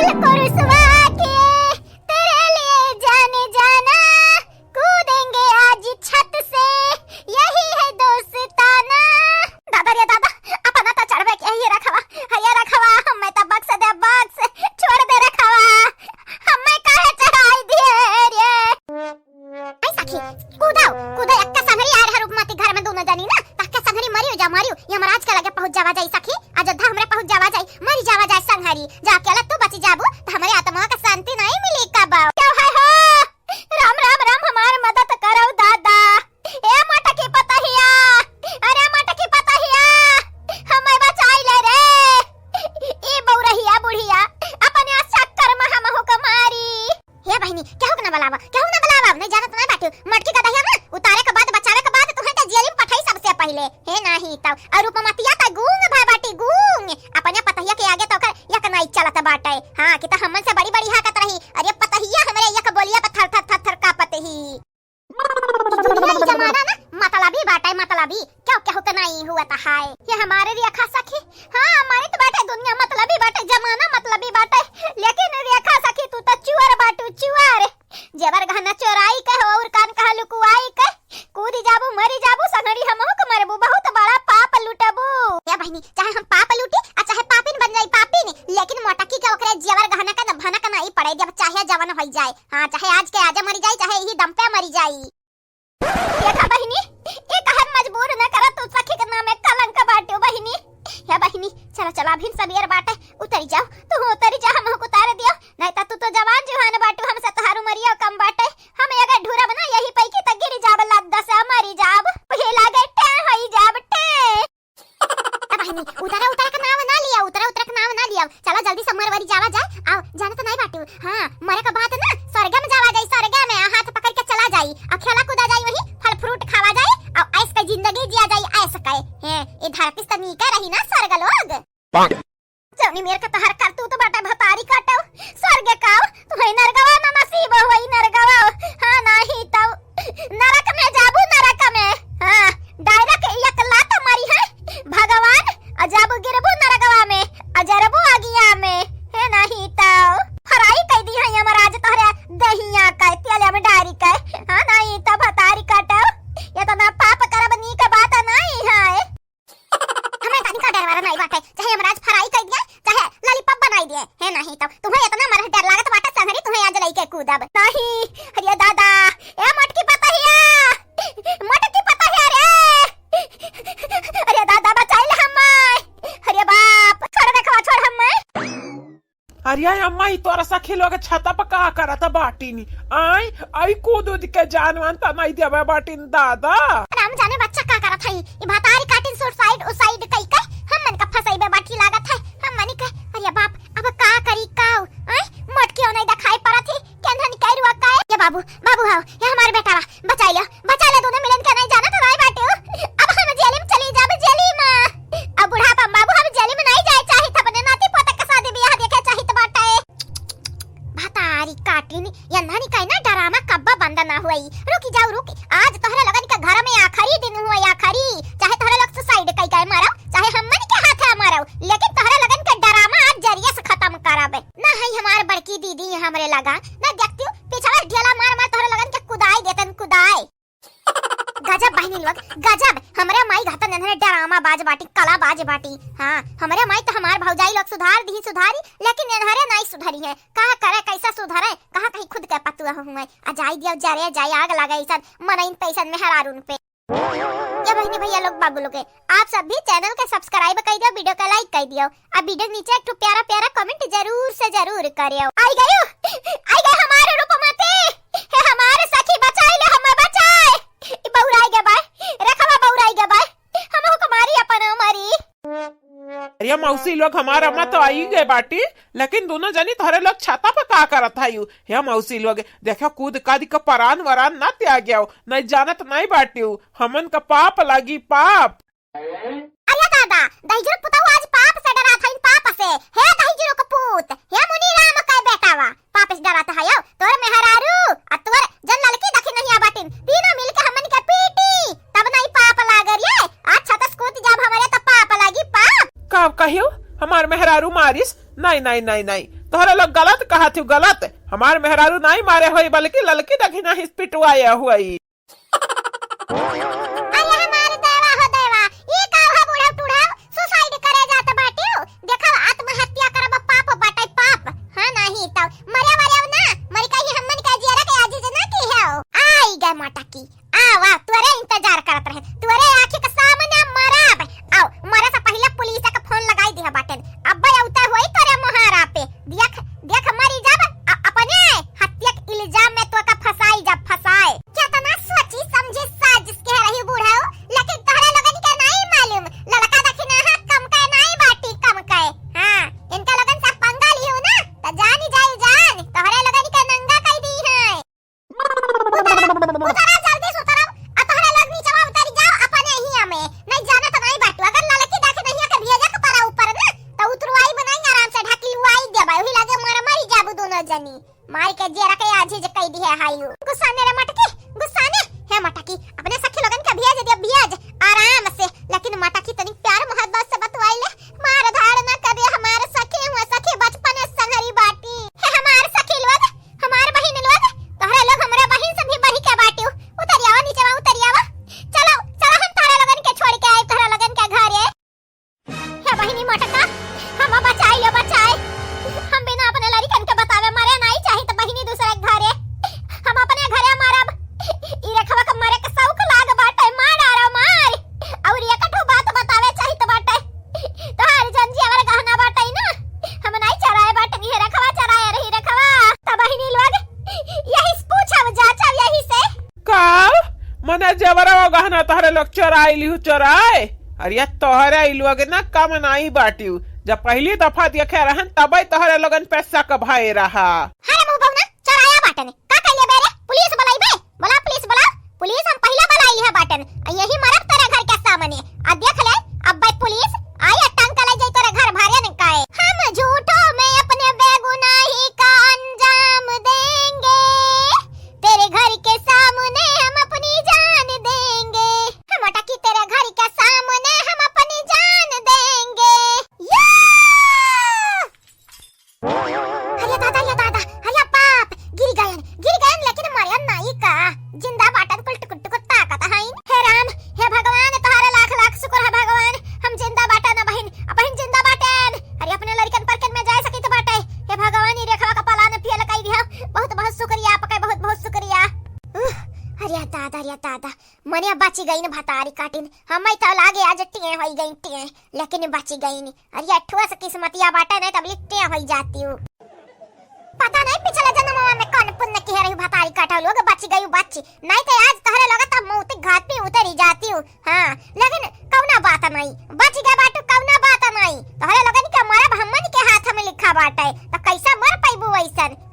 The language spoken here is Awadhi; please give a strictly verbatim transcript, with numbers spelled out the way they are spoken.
कुरुसवा के तेरे लिए जाने जाना, कूदेंगे आज छत से, यही है दोस्ताना। दादा रे दादा, अपना तो चढ़बे के ही रखवा, हे रखवा, हमें तो बक्स दे बक्स, छोड़ दे रखवा, हमें काहे चढ़ाई दिए रे। ऐ सखी, कूदो, कूदो, एक्का संघरी आए रहा रूपमती घर में दोनों जनी ना, तक्का संघरी मरियो जा, मरियो, यमराज के लगे पहुँच जावा जाई सखी, अयोध्या हमरे पहुँच जावा जाई, मरी जावा जाए संघरी, जा अकेला तू बची जाबू, तो हमरे आत्मा का शांति नहीं मिली कबो। क्यों है हो? राम, राम, राम, हमार मदद करो दादा। ए मोटकी पतहिया, अरे मोटकी पतहिया, हमें बचाई ले रे। ई बौरहिया बुढ़िया, अपने चक्कर में हमहू के मारी। हे बहिनी, केहू के ना बुलावा, केहू ना बुलावा, नहीं जानत नहीं बाटू। मोटकी गदहिया ना, उतारे के बाद, बचावे के बाद, तुहे तो जेल में पठाई सबसे पहिले। हे नाही तब, और रूपमतिया तो गूंग भय बाटी, गूंग। अपने पतहिया के आगे तो ओकर एक नाई चलत बाटे। हाँ, कि तो हमन से बड़ी बड़ी हाकत रही। अरे पतहिया हमरे एक बोलिया पे थर थर थर थर कांपत ही। दुनिया ई जमाना ना मतलबी बाटे, मतलबी। क्यों केहू के नाई हुआ तो हाय। ये हमारे रेखा सखी, हाँ, हमारी तो बाटे दुनिया मतलबी बाटे, जमाना मतलबी बाटे। लेकिन रेखा सखी, तू तो चुअर बाटू, चुअर। जेवर गहना चोराई के हो और कान कहा लुकुआई के, कूदी जाबू, मरी जाबू, संगड़ी हमहू के मरबू, बहुत बड़ा पाप लुटबू। ए बहिनी, चाहे हम पाप लूटी आ चाहे पापिन बन जाई, पापिन, लेकिन मोटकी के ओकरे जेवर गहना का भनक नहीं पड़े, जब चाहे जवन होई जाए। हाँ, चाहे आज के आजे मरी जाई, चाहे यही दम पे मरी जाई। देखा बहिनी, ई कहन मजबूर न करा, तू सखी के नामे कलंक बाटू बहिनी। हे बहिनी, चला, चला, अभिन सबेर बाटे, उतरी जाओ, तू उतरी जा, हमहू के उतार दियो, नहीं तो तू तो जवान जुहान बाटू, हमसे तोहार उमरिया कम बाटे, हम अगर ढूरब ना यही पैकी त गिर जाब लद्दा से मरी जाब, उहे लागे टे होई जाब टे। ए बहिनी, उतरा उतरा के नाव ना लिया, उतरा उतरा के नाव ना लिया। चला जल्दी से मरवरी जावा जाए। आओ, जानत नहीं बाटू। हाँ, मरे के बाद ना स्वर्ग में जावा जाई, स्वर्ग में हाथ पकड़ के चला जाई, आ खेला कूदा जाई, वही फल फ्रूट खावा जाई, आ ऐश के जिंदगी जिया जाई, ऐश के। हैं, ये धरती से नीके रही ना स्वर्ग लोग। जौनी मेर के तोहर करतूत बाटे भतारी काटो, स्वर्ग काओ, तुम्हें नरगवा में नसीब होई नरगवा। हाँ, नाही तौ नरक में जाबू, नरक में। हाँ, direct एक लात मारी है भगवान, आ जाबू गिरबू नरगवा में, आ जरबू आगिया में। हे नाही तौ fry कई दी है यमराज तोहरे दहिया के तेल में डारी के। हाँ, नाही तौ भतारी काटो, इतना पाप करब नीक बात नाही है। हमें तनिका डर वाला नहीं बाटे, चाहे यमराज fry कई दिए, चाहे lollipop बनाई दिए, हे नाही तौ तुम्हें इतना मरह डर लागत बाटे, संहरी तुम्हें आज लइके कूदब। नाही, अरे दादा, ए मोटकी पतहिया, मोटकी पतहिया रे, अरे दादा बचाई ले हमें, अरे बाप, छोड़ देखवा, छोड़ हमें। अरे अम्मा, ई तोरा सखी लोग छता पर का करत बाटिन? आई, आई कूद उद के जान वान त नहीं देवे बाटिन दादा। राम जाने बच्चा का करत हई, ई भतारी काटिन suicide उसाइड कई के, हमन का फसाई बे बाटी लागत है, हमन के, अरे बाप, अब का करी काऊ, आई, मोटकियो नहीं दिखाई पड़त ही, केंधन के रुआ काए, ये बाबू, बाबू हाओ, ये हमारे बेटावा, बचाई लिया, बचा ले, दोनों मिलन के नहीं जाना तो नहीं बाटे हो। अब हम जेल में चली जाब, जेल में। अब बुढ़ापा में बाबू हम जेल में नहीं जाए चाहित, अपने नाती पोता के शादी बियाह देखे चाहित बाटे। भतारी काटिन, यन्हानी कहे ना डरामा कब्बा बंद ना हुई। रुकी जाओ, रुकी। आज तोहरे लोगन के घर में आखिरी दिन हुआ, आखिरी। चाहे तोहरे लोग suicide कई के मरो, चाहे हमन के हाथे मरो, लेकिन तोहरे लोगन के डरामा आज जरिए से खत्म करब। ना है हमार बड़की दीदी हमरे लगा, ना देखती हूँ, पिछवा ढेला मार मार तोहरे लोगन के कुदाई देतन, कुदाई। गजब बहिनी लोग, गजब। हमरे माई घातन एन्हरे डरामा बाज बाटी, कला बाज बाटी। हाँ, हमरे माई तो हमार भौजाई लोग सुधार दी सुधारी, लेकिन एन्हरे नाई सुधरी है। का करे, कैसा सुधरे, कहाँ कहीं खुद के पतुआ हुए। आ जाई दियो जरे, जाई आग लगे, ऐसन मनइन पैसन मेहरारून पे। ये बहिनी भैया लोग, बाबू लोग, आप सब भी channel के subscribe कर दियो, video का like कर दियो। अब video के नीचे एक ठो प्यारा प्यारा comment जरूर से जरूर करियो। आई गयो, आई गए हमारे रूपमती, हे हमारे सखी, बचाई ले, हमें बचाए। ई बौराई गे बाय, रखवा बौराई गे बाय, हम हो कमारी अपन मरी। अरे मौसी लोग, हमार अम्मा तो आई गए बाटी, लेकिन दोनों जनी तोहरे लोग छाता पर का करत हयू? हे मौसी लोग, देखो कूद काद के परान वरान ना त्याग्याओ, नहीं जानत नहीं बाटियो, हमन का पाप लागी पाप। अरे दादा, दहिजरू पुतऊ आज पाप से डरात हईन, पाप से। हे दहिजरू के पूत, हे मुनि राम के बेटावा, पाप से डरात हयो। तोर मेहरारू आ तोर जन ललकी दखिनहिया बाटिन, तीनों मिलके हमन के पीटी, तब नहीं पाप लागे रे। आज छतस कूद जाब हमरे त पाप लागी पाप। का कहियो? हमार मेहरारू मारिस? नहीं, नहीं, नहीं, नहीं, तोहरे लोग गलत कहत हो, गलत। हमार मेहरारू नाहीं मारे होई, बल्कि ललकी दखिना हिस पिटवाए होई। अरे हमार देवा हो देवा, ई का हो बूढ़ा टूढ़ा, suicide करे जात बाटिउ? देखो आत्महत्या करब पाप बाटे पाप। हाँ नाहीं तउ मरे मरे ना, मरी कहीं हमन के जियरा के आजिज ना की है। आई गए मोटकी, आवा, तोरे इंतजार करत रहे, तोरे आँखी के सामने मरब। आओ, मरे से पहिले पुलिस के फोन लगाई दिहा बाटेन। अब्बे अउते होई तोरे मोहारा पे। देख, देख मरी जब, अ-, अपने हत्या के इल्जाम में तोका फंसाई जब फंसाए। केतना सोची समझी साजिश के रही बूढ़ऊ, लेकिन तोहरे लोगन के नाहीं मालूम। ललका दखिना हाथ कम के नाहीं बाटी, कम के। हाँ, इनका लोगन से पंगा लिहू ना, त जानी जाई जान, तोहरे लोगन के नंगा कई दी है। उतरा, उतरा, जल्दी से उतरा। आ तोहरे लोग नीचवा उतरी जाओ अपने हिया में। नहीं जाना तो नहीं बाटू। अगर ललकी देख नहीं के भेजे के परा ऊपर ना, तो उतरवाई बनाई आराम से, ढकलवाई देबा। वही लगे मर मरी जाबू दोनों जनी। मार के जियरा के आजिज कई दी है हाई हो। गुस्सा ने रे मटकी, गुस्सा ने। हे मटकी, अपने सखी लोगन के भेज दे, भेज आराम से। लेकिन मटकी तनिक प्यार मोहब्बत से बतवाई ले। मार धाड़ ना करे हमार सखी, हुआ सखी बचपन से संगरी बाटी। हे हमार सखी लोग, हमार बहिन लोग, तोहरे लोग हमरे बहिन से भी बढ़ी के बाटिउ। उतरि आवा नीचवा, उतरि आवा। चलो, चलो हम तोहरे लोगन के छोड़ के आए, तोहरे लोगन के घरे। हे बहिनी मोटका, हम बचाई लो, बचाए। हम बिना अपने लड़िकन के बतावे मरे नाहीं चाहित बहिनी दूसरे के घरे। हम अपने घरे मरब। ई रेखवा के मरे के शौक लाग बाटे, मार डारो, मार। और एक ठो बात बतावे चाहित बाटे। तोहार जंजी हमारे गहना बाटे ना, हम नाहीं चराए बाटे, ई रेखवा चराए रही रेखवा। त बहिनी लोग, यही से पूछब जाचब यही से। का? मने जेवरवा गहना तोहरे लोग चोराई लिहू, चोराए? अरे तोहरे ई लोग ना कम नाहीं बाटिउ। जब पहली दफा देखे रहन तबे तोहरे लोगन पे शक भए रहा। अरे मुंह बहू ना, चोराया बाटन। का कइले बे रे? पुलिस बुलाइबे? बोला पुलिस बुला। पुलिस हम पहले बुलाई लिहा बाटन। आ यही मरब तेरे घर के सामने। आ देख ले, अब्बे पुलिस आई आ टांग के ले जाई तेरे घर भरे न काए। हम झूठों में अपने बेगुनाही का अंजाम देंगे। तेरे घर के सामने हम अपनी जान देंगे। हम अटकी तेरे घर के सामने हम अपनी जान देंगे। या! अरे दादा, अरे दादा, अरे बाप, गिर गयन, गिर गयन, लेकिन मरन नाहीं का, जिंदा बाटन, कुल टुकुर टुकुर ताकत हइन। हे राम, हे भगवान, तोहरे लाख लाख शुक्र है भगवान, हम जिंदा बाटन, अबहिन, अबहिन जिंदा बाटन। अरे अपने लड़िकन परकन में जाए सकित बाटे। हे भगवान, ई रेखवा का पलान फेल कई दिहा। बहुत बहुत शुक्रिया आपका, बहुत बहुत शुक्रिया। उह, अरे दादा, अरे दादा, मने बची गइन भतारी काटिन। हम तो लागे आज टें होई गइन टें, लेकिन बची गइन। अरे ठोस किस्मतिया बाटे, नहीं तब लिट्टे होई जातिउ। पता नहीं पिछले जन्मवा में कौन पुण्य किहे रही भतारी काटउ लोग, बची गइउ बची। नहीं तो आज तोहरे लोग तब मौत घाट पे उतरी जातिउ। हाँ, लेकिन कौना बात नहीं, बची गए बाटू कौना बात नहीं। तोहरे लोगन के मरब हमन के हाथ में लिखा बाटे, तो कैसा मर पैबू वैसन?